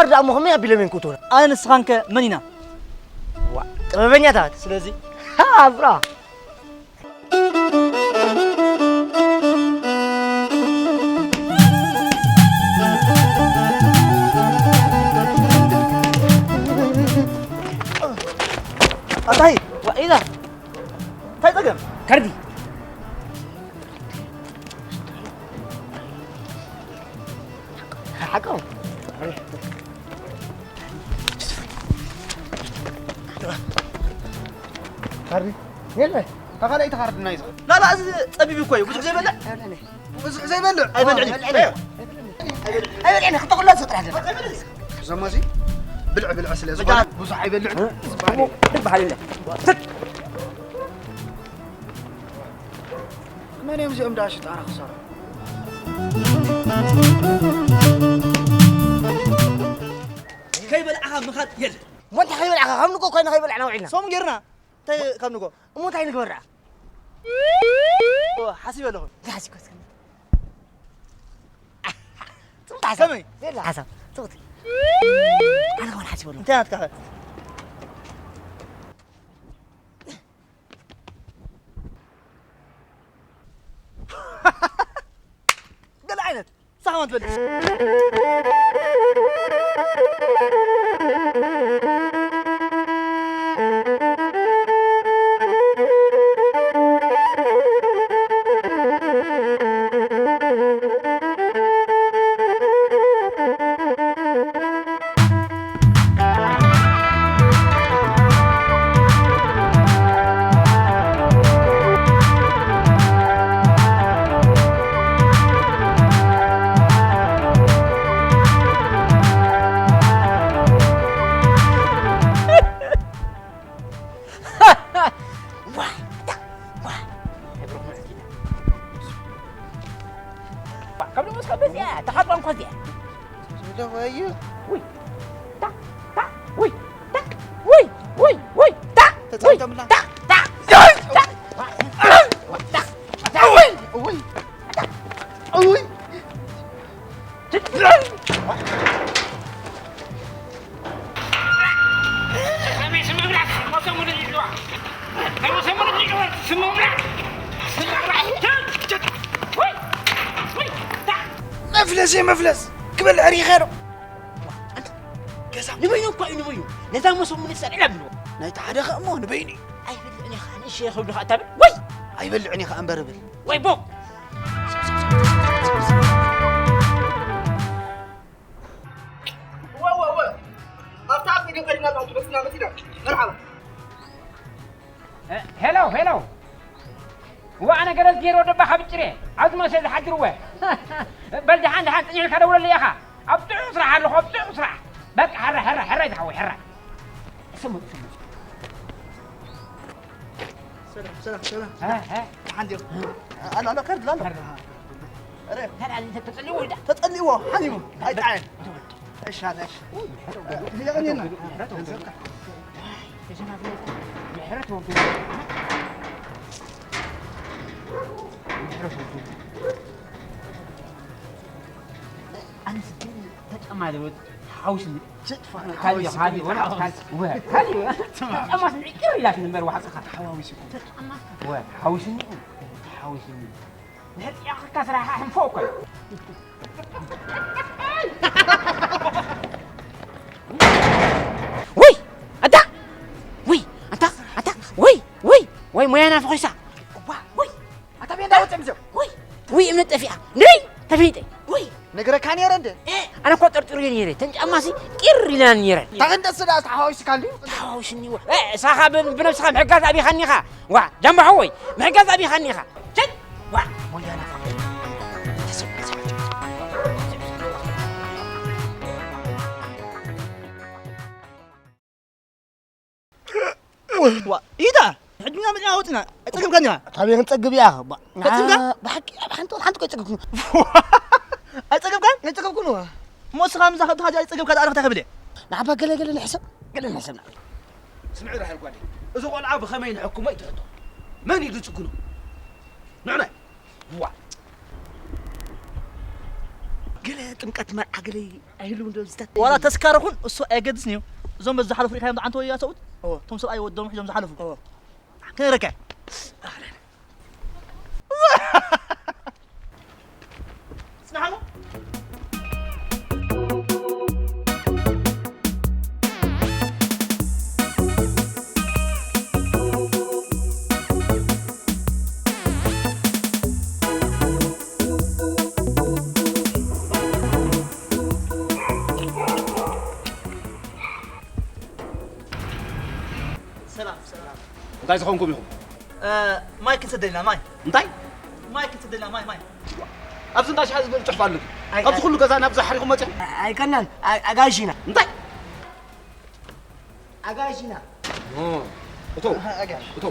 ደኣ እሞ ከመይ ኣቢሎም እዮም ክእትዉና? ኣነ ንስኻንከ መን ኢና? ዋ፣ ጥበበኛታት። ስለዚ? ሃ፣ ብራ። ኣታይ፣ ዋ፣ ኢዛ። እንታይ ጸገም? ካርዲ። ሓቆም። ካርዲ የለ። ተኻልኣይ ተኻርድና እዩ ዝኸ-፣ ላላ፣ እዚ ጸቢብ እኮ እዩ፣ ብዙሕ ዘይበልዕ። ብዙሕ ዘይበልዕ። ኣይበልዕን እዩ። ኣይበልዕን። ኣይበልዕን። ክተቕላ ዝጥራሕ ዘላ። ዘማዚ ብልዕ ብልዕ ስለ ዝኾነ ብዙሕ ኣይበልዕን። ትበሃል የለ። መን እዮም እዚኦም ደኣ ሽጣራ ክሰርሑ? ከይበላዕኻ ምኻድ የለን። እሞ እንታይ ከይበላዕኻ? ካብ ንጎ ኮይና ከይበላዕና ውዒልና። ሶም ጌርና። እንታይ ካብ ንጎ? እሞ እንታይ ንግበር ደኣ? ኦ፣ ሓሲበ ኣለኹ። እንታይ ሓሲብካ እስከ? ጽቡቕ ሓሳብ። ከመይ? የለ ሓሳብ። ጽቡቕ። ኣነ ከማን ሓሲበ ኣለኹ። እንታይ ናትካ ኸ? ገለ ዓይነት ሳኽማ ትበልዕ። ካብ ደሞዝ ካብ በዚኣ ተሓጥዋ እንኳ እዚኣ። ደፋዩ። ውይ፣ ታ፣ ታ፣ ውይ፣ ታ፣ ውይ፣ ውይ፣ ውይ፣ ታ፣ ተጻውተምላ። ውይ፣ ታ፣ ታ፣ ታ፣ ታ፣ ውይ፣ ታ፣ ውይ፣ ታ፣ ውይ። መፍለስ እየ መፍለስ ክበልዕ ሪኸ ዶ? ገዛ ንበይኑ እኳ እዩ ንበይኑ። ነዛ መሶብ ምንሳር ኢላ ብልዎ። ናይቲ ሓደ ኸ እሞ ንበይኑ እዩ። ኣይበልዕን እየ ኸዓ ንእሽተይ ክብሉ ኸዓ እታ ብል። ወይ! ኣይበልዕን እየ ኸዓ እምበር ብል። ወይ ቦ! ወ፣ ወ፣ ወ። ኣብታ ኣብ ደገ ከድና፣ ኣብቲ በስና መጺና። መርሓባ። እ፣ ሄሎ፣ ሄሎ። እዋ፣ ኣነ ገረዝ ገይረ ወደባ ካብ ጭሬ። ኣብዚ መሰ ዝሓድር ወ። በል፣ ደሓን፣ ደሓን፣ ጽኒሕካ ደውለለይ ኢኻ። ኣብ ጥዑም ስራሕ ኣለኹ፣ ኣብ ጥዑም ስራሕ። በቃ፣ ሕራይ፣ ሕራይ፣ ሕራይ፣ ዝሓወይ፣ ሕራይ። ስሙ፣ ስሙ። ሰላም፣ ሰላም፣ ሰላም። እ፣ እ። ደሓን ዲኹም? ኣሎ፣ ኣሎ፣ ከርድ ኣሎ። ከርድ። ኣረ። ተላሊ ተጸልዎ ወዳ። ተጸልዎ፣ ሓኒሙ። ኣይጣዕም። እሺ፣ እሺ። ምሕረት ወርዱ። ምሕረት ወርዱ። ምሕረት ወርዱ። ኣነስ ግን ተጨማሪ ወድ ሓውስኒ። ካሊ፣ ካሊ፣ ወላ ካሊ፣ ወ፣ ካሊ፣ ወ። ተማም። ተጨማስ ንዕቅር ኢላሽ ንበር ዋሕጽኻ። ተሓዋዊሱ። ተጨማስ። ወ፣ ሓውስኒ፣ ሓውስኒ። ንሕጽያ ክካ ስራሓ ሕንፎ እኮ እዩ። ውይ! ኣታ! ውይ! ኣታ! ኣታ! ውይ! ውይ! ወይ ሞያና ፈኺሳ! እዋ! ውይ! ኣታ ቤንዳ ወጽእ ምዘው! ውይ! ውይ እምነት ጠፊኣ! ንበይ! ተፈሊጠ! ውይ! ነግረካ ነይረ እንደ? እ! ኣነ እኮ ጠርጢሩ ነይረ። ተን ጫማሲ ቂር ኢለና ነይረ። ታኽንደስ ደኣ ተሓዋዊስካ እንድዩ? ተሓዋዊስኒ እወ። እ! ሳኻ ብ-፣ ብነብስኻ ምሕጋዝ ኣቢኻኒ ኢኻ። ዋ! ጃምባ ሓወይ! ምሕጋዝ ኣቢኻኒ ኢኻ። ቸይ! ዋ! ሞያና ፈኺሳ! ዋ፣ ኢዳ! ሕጂ ኢና መጺና ወጺና። ኣይጸገብካን ኢኻ? ካበይ ክንጸግብ እያ? ባ-፣ ተጸግብካ? ብሓቂ፣ ኣብ ሓንቲ፣ ሓንቲ እኮ ኣይጸገብኩን። ኣይጸገብካን? ኣይጸገብኩን እዋ። እሞ እስኻ ምስዛ ከብትኻ እዚኣ ኣይጸገብካ ደኣ እንታይ ክብል እየ? ንዓባ ገለ፣ ገለ ንሕሰብ፣ ገለ ንሕሰብ ንዓባ። ስምዒ ራሄል ጓለይ፣ እዚ ቆልዓ ብኸመይ ንሕክሞ እዩ እቲ ሕቶ። መን እዩ ዝጽግኖ? ንዕናይ። ዋ። ገለ ጥምቀት መርዓ ገለ ኣይህልው እንዶ ዝታት ዋላ ተስካር ኹን እሱ ኣይገድስን እዩ። እዞም በዚ ዝሓለፉ ሪኢኻዮም፣ ደሓን ተወያ ሰብኡት? እዎ። እቶም ሰብኣይ ወዶም ሒዞም ዝሓለፉ። እዎ። ክንረከ። ጽናሕሞ። ሰላም፣ ሰላም። እንታይ ዝኾንኩም ኢኹም? እ፣ ማይ ክትሰደልና፣ ማይ። እንታይ? ማይ ክትሰደልና፣ ማይ፣ ማይ። ኣብዚ እንዳ ሻሂ ዝብል ጽሑፍ ኣሎ። ኣይ፣ ካብዚ ኣይ። ኩሉ ገዛ ናብዚ ሓሪኹም መጺኹም? ኣይከናን፣ ኣይ፣ ኣጋይሽ ኢና። እንታይ? ኣጋይሽ ኢና። ኦ፣ እቶ፣ ኣጋይሽ። እቶ።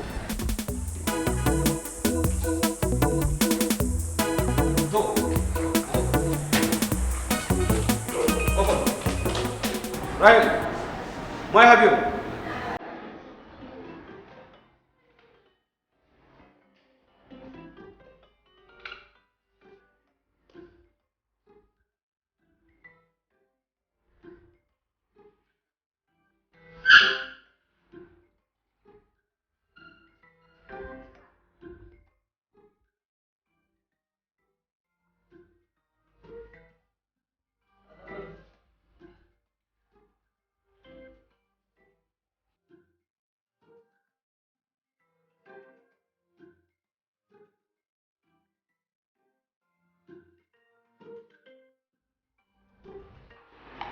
እቶ። ራሄል፣ ማይ ሃብዮም።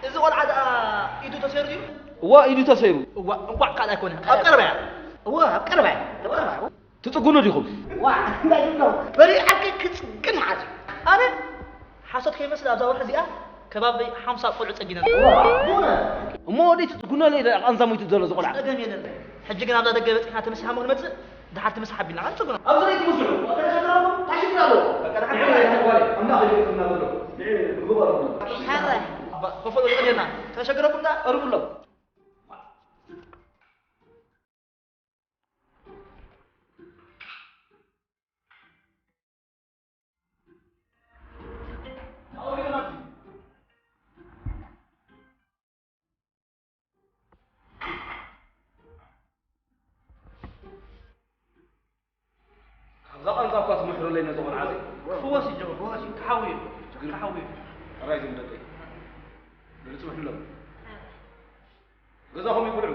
እዚ ቆልዓ ደኣ ኢዱ ተሰይሩ ድዩ? እወ፣ ኢዱ ተሰይሩ። እዋ፣ እንቋዕ ካልእ ኣይኮነ። ኣብ ቀረባ እያ። እወ፣ ኣብ ቀረባ እያ። ኣብ ቀረባ እያ። ትጽግኑ ዲኹም? ዋ፣ እንታይ ትብሎ? በሊዓልኪ ክጽግን ሓዚ። ኣነ ሓሶት ከይመስል ኣብዛ ወርሒ እዚኣ ከባቢ ሓምሳ ቆልዑ ጸጊነ ኣለኹ። እሞ ወደይ ትጽግኖ ለይ ቃንዛ ሞይቱ ዘሎ እዚ ቆልዓ? ጸገም የለን። ሕጂ ግን ኣብዛ ደገ በጺሕና ተመሲሓ እሞ ክንመጽእ፣ ድሓር ትምሳሕ ኣቢልና ንጽግኖ። ኣብዚ ለይ ትምስሑ። ተሸግረኩም፣ ታሽግር ኣለዎ። በቃ፣ ድሓር ንዕና ትምሳሕ። ይተጓለ፣ ኣምላኽ ይልክና ዘሎ። ንዕና ይልክና። ሕራይ። ባ-፣ በፈሎ ይቕንየልና። ተሸግረኩም ዳ? እርብሎ። ካብዛ ቃንዛ እኳ ትምሕረለይ ነዚ ቆልዓ እዚ። ክፍወስ እዩ ጀበ፣ ክፍወስ እዩ፣ ክሓዊ እዩ፣ ክሓዊ እዩ። ሕራይ ዝም ደቀይ። ገለ ጽውሕሎም። ገዛኹም ይቁልዑ።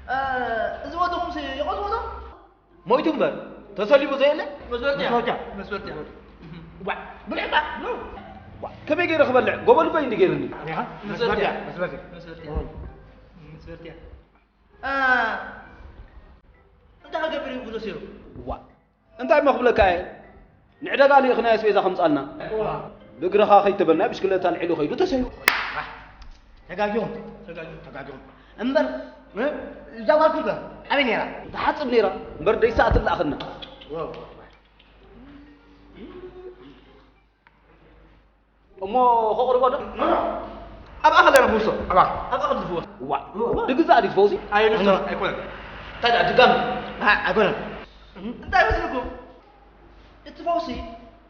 እ፣ እዚ ወድኹምሲ ይቐዝዎ ዶ? ሞይቱ እምበር፣ ተሰሊቡ ዘየለ? መስበርትያ። መስበርትያ። መስበርትያ። ዋ፣ ብልዕባ። ዋ፣ ከመይ ገይረ ክበልዕ? ጎበል እኮ እዩ እንዲ ገይሩኒ። ኣሪኻ? መስበርትያ። መስበርትያ። መስበርትያ። መስበርትያ። እ፣ እንታይ ክገብር እዩ ጉዞ ሲሩ? ዋ፣ እንታይ እሞ ክብለካ እየ? ንዕዳጋ ልኢኽናዮ ኣስቤዛ ከምጻልና። እዋ። ብእግርኻ ከይድ ተበልና ብሽክለታ ኣልዒሉ ከይዱ ተሰይሩ። ተጋጊኹም፣ ተጋጊኹም፣ ተጋጊኹም። እምበር፣ እ? እዛ ጓልኩም ከ ኣበይ ነይራ? ትሓጽብ ነይራ፣ እምበር ደይሳ ትለኣኽና። እዋ፣ እዋ፣ እዋ። እሞ ከቕርቦ ዶ? ኣብኣ ከለና ንፍውሶ። ኣብኣ። ኣብኣ ከም ዝፍወስ። ዋ። ድግዛ ድዩ ትፈውሲ? ኣይንፍውሶ፣ ኣይኮነን። እንታይ ደኣ ድጋም? ኣ-፣ ኣይኮነን። እንታይ መስልኩም? እቲ ፈውሲ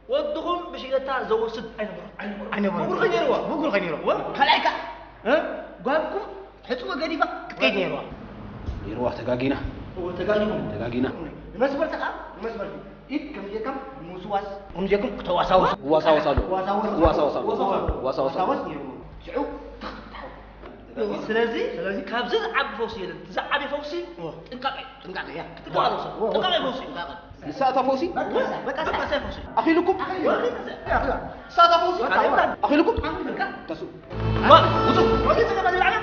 ወድኹም ብሽግለታ ዘወስድ ኣይነበሮን። ኣይነበሮን። ብጉር ከይነይርዎ። ብጉር ከይነይርዎ። ወ-? ካልኣይ ከኣ፣ እ? ጓልኩም ሕጽቦ ገዲፋ ክትከይድ ነይርዋ። ነይርዋ፣ ተጋጊና። እወ፣ ተጋጊኹም። ተጋጊና። ንመስበርቲ ከኣ፣ ንመስበርቲ። ኢድ ከም ጌርካ ምውስዋስ፣ ከም ጌርኩም ክተዋሳወሱ። ክዋሳወስ ኣለዎ። ክዋሳወስ። ክዋሳወስ ኣለዎ። ክዋሳወስ ኣለዎ። ክዋሳወስ ኣለዎ። ክዋሳወስ ነይሩ። ሽዑ ትኽ ትብታሓው። ስለዚ፣ ስለዚ ካብዚ ዝዓቢ ፈውሲ የለን። እቲ ዝዓቢ ፈውሲ እዎ። ጥንቃቄ። ጥንቃቄ፣ ያ። ጥንቃቄ ፈውሲ። እዎ፣ እዎ። ጥንቃቄ ፈውሲ። ጥንቃቄ። ንሳ እታ ፈውሲ? በቃ፣ በቃ፣ በቃ፣ ፈውሲ። ኣኺሉኩም? ኣኺሉ። ንሳ እታ ፈውሲ? በቃ፣ በቃ። ኣኺሉኩም? በቃ። ተስኡ። ዋ፣ ውጹ። ወዲ ተቀበል ይልዓና።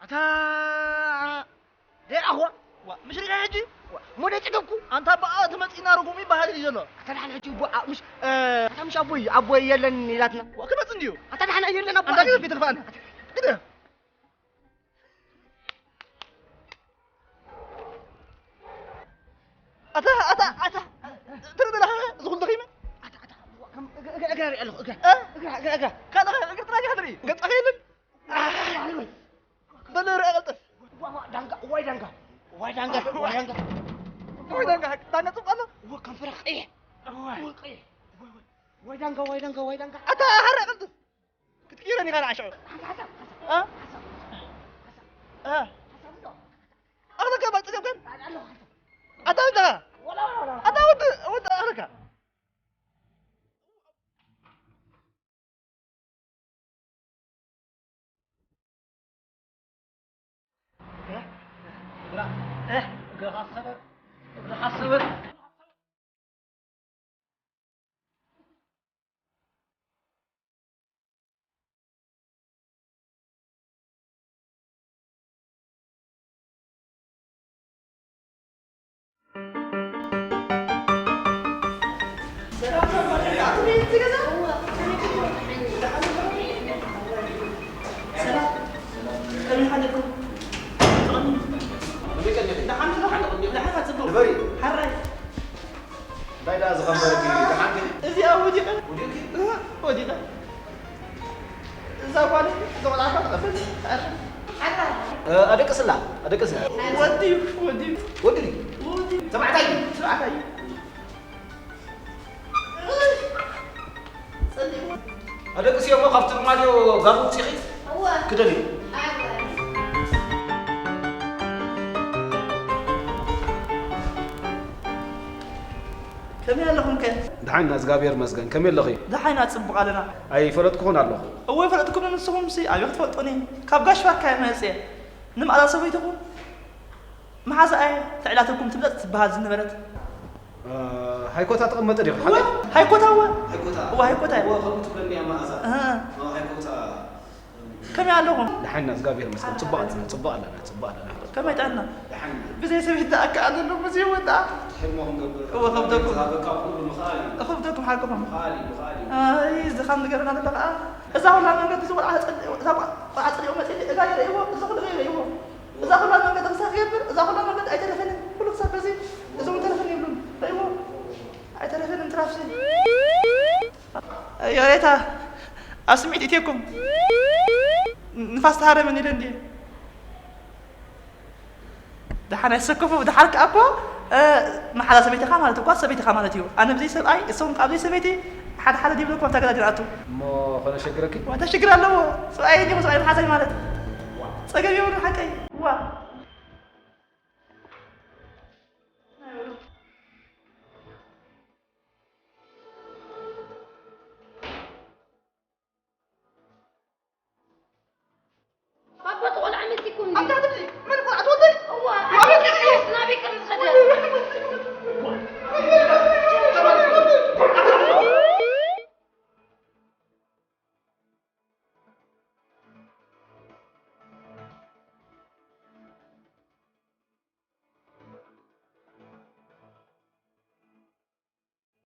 ታ ደይ ኣኹዋ ዋ ምሽ ሪኻ ሕጂ ዋ ሞደ ጸገብኩ ኣንታ በኣ ትመጺና ርጉም ይበሃል እዩ ዘሎ ኣታ ደሓን ሕጂ ዋ ምሽ ኣታ ምሽ ኣቦይ ኣቦይ የለን ኢላትና ዋ ክመጽ እንዲዩ ኣታ ደሓን የለን ኣቦ ኣንታ ግደፍ ይትግፋና ግደፍ ኣታ ኣታ ኣታ ትርኢ ዘለኻ እዚ ኩሉ ደኺመ ኣታ ኣታ እግራ ሪኣ ኣለኹ እግራ እግራ እግራ እግራ ካልኻ እግሪ ጥራይ ኢኻ ትርኢ ገጽኻ የለን በል ርኣ ቀልጥፍ ዳንጋ ዋይ ዳንጋ ዋይ ዳንጋ ዋይ ዳንጋ ዋይ ዳንጋ ዳንጋ ጽብቕ ኣሎ እወ ከንፈራ ቀይሕ እወ ቀይሕ ዋይ ዳንጋ ዋይ ዳንጋ ዋይ ዳንጋ ኣታ ሃረ ቀልጥፍ ክትቅይረኒ ኢኻ ንዓሽዑ ኣኽለካ ባጽገብ ከን ኣታ እንተኻ ኣታ ወዲ ወዲ ኣኽለካ እንታይ ደኣ ዝኸንበረኪ ደሓን ድዩ? እዚኣ ወዲቐ። ወዲቕኪ? እህ፣ ወዲቐ። እዛ ጓል እዛ ቆልዓ እኳ ትቐበል። እ፣ ኣደቅስላ፣ ኣደቅስላ። ወዲ እዩ፣ ወዲ እዩ። ወዲ ድዩ? ወዲ እዩ። ተባዕታይ እዩ። ተባዕታይ እዩ። ኣደቅስዮ እሞ ካብቲ ርማድዮ ጋር ውፅኢኺ እወ። ክደን እዩ። ኣይወ። ከመይ ኣለኹም ከ? ደሓን ኢና፣ እግዚኣብሔር ይመስገን። ከመይ ኣለኺ? ደሓን ኢና፣ ጽቡቕ ኣለና። ኣይፈለጥኩኹን ኣለኹ። እወ፣ ይፈለጥኩም ንስኹምሲ ኣበይ ክትፈልጡኒ? ካብ ጋሽ ባርካ እየ መጽየ። ንመኣዛ ሰበይትኹም መሓዛኣ እየ ተዕላተኩም ትብለጽ ትበሃል ዝነበረት። እ፣ ሃይኮታ ትቕመጢ ዲኺ? እወ፣ ሓቀይ? ሃይኮታ እወ። ሃይኮታ? እወ፣ ሃይኮታ እየ። እወ፣ ከምኡ ትብለኒ እያ መኣዛ። እህ። እወ፣ ሃይኮታ። ከመይ ኣለኹም? ደሓን ኢና፣ እግዚኣብሔር ይመስገን። ጽቡቕ ኣለና፣ ጽቡቕ ኣለና፣ ጽቡቕ ኣለና። ከመይ ጥዕና? ደሓን ኢና። ብዘይ ሰበይት ደኣ ከኣ ዘሎ፣ ብዘይ ወዳ። ሕልሞ ክንገብር። እወ፣ ከብደኩም። በቃ፣ ኩሉ ምኽኣል እዩ። ከብደኩም ሓቅኹም። ምኽኣል እዩ፣ ምኽኣል እዩ። ኣይ፣ እዚ ከም ዝገርና ዘሎ ከኣ፣ እዛ ኩላ መንገዲ እዚ ቆልዓ ተጸሊ-፣ እዛ ቆ-፣ ቆልዓ ጸሊኡ መጺኡ፣ እዛ የርእይዎ፣ እዚ ኩሉ የርእይዎ። እዛ ኩላ መንገዲ ክሳብ ክገብር፣ እዛ ኩላ መንገዲ ኣይተረፈንን። ኩሉ ክሳብ በዚ፣ እዚ እውን ተረፈን የብሉን። ርእይዎ። ኣይተረፈንን ትራፍሲ። ዮሬታ፣ ኣብ ስምዒት እትየኩም። ንፋስ ተሃረመን ኢለ እንድየ። ደሓን ኣይሰከፉ፣ ደሓር ከኣ እኮ፣ እ፣ መሓዛ ሰበይትኻ ማለት እኳ ሰበይትኻ ማለት እዩ። ኣነ ብዘይ ሰብኣይ፣ እሶም ከኣ ብዘይ ሰበይቲ፣ ሓደ ሓደ ዲብለኩም ኣብታ ገዛ ድንኣቱ። እሞ ኾነ ሸግረኪ? ዋታ ሽግር ኣለዎ። ሰብኣይ እንዲኹ፣ ሰብኣይ መሓዛይ ማለት። ጸገም የብሉን ሓቀይ። ዋ።